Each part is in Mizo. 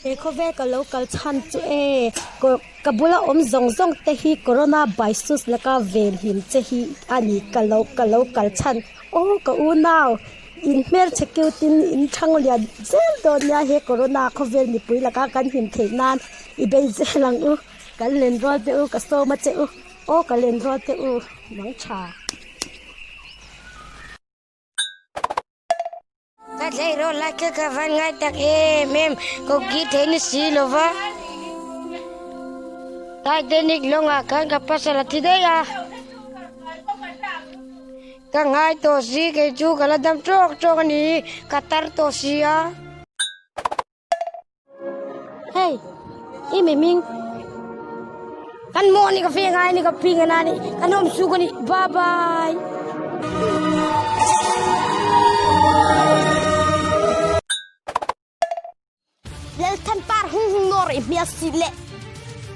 He khawvel ka lo kal chhan chu e, ka bula awm zawng zawng te hi corona virus laka venhim che hi a ni ka lo ka lo kal chhan aw ka unau in hmelchhe cute in in thang lian zel dawn nia he corona khawvel mipui laka kan him theih nan i bei zel ang u kan len rual te u ka sawm a che u aw ka len rual te u mang tha. Ka tleirawl lai kha ka van ngai tak em em, koki thei ni si lo va. Titanic lawngah khan ka pasal a thi daih a. Ka ngai tawh si, kei chu ka la dam tawk tawk a ni, ka tar tawh si a. Hey, i mi ming. Kan mo ni ka fe ngai ni ka ping ana ni kan om su ka ni bye bye. Lelthan par hung hung nor i hmia si le.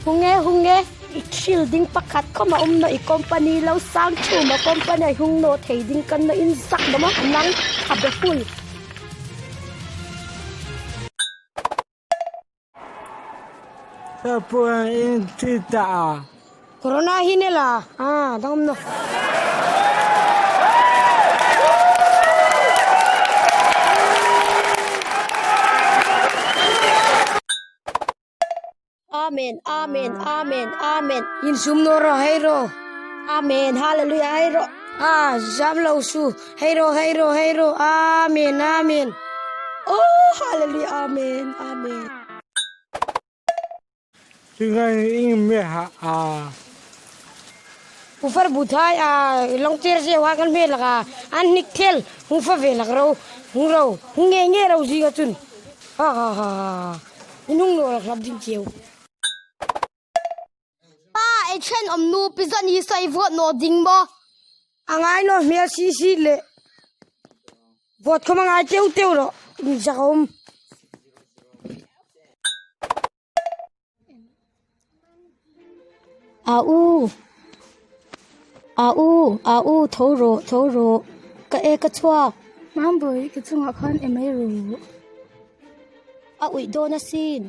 Hunge hunge i thil ding pakhat khoma um no i company lo sang thu ma company hung no thei ding kan no in zak no ma nang khabe hul. Sapuan in thi ta a. Corona hi ne la a dang no. Amen Amen Amen Amen. In sum no ro hei ro. Amen Hallelujah hei ro. Ah zam lo su hei ro hei ro hei ro Amen Amen. Oh Hallelujah Amen Amen. Tingai ing me ha a. Ufar buthai a long tir se wa kan me laka an nik thel hung fa ve lak ro hung ro hung nge nge ro zi ka chun ha ha ha ha. Inung lo rak ding chiu. Pa e then om nu pi zon hi sai vot no ding mo. Angai no hmel si si le. Vot khom angai teu teu ro ni jakom. A u A u A u tho rawh tho rawh ka e ka chhuak. Mambawi ka chungah khan emai ru. A uih dawn asin.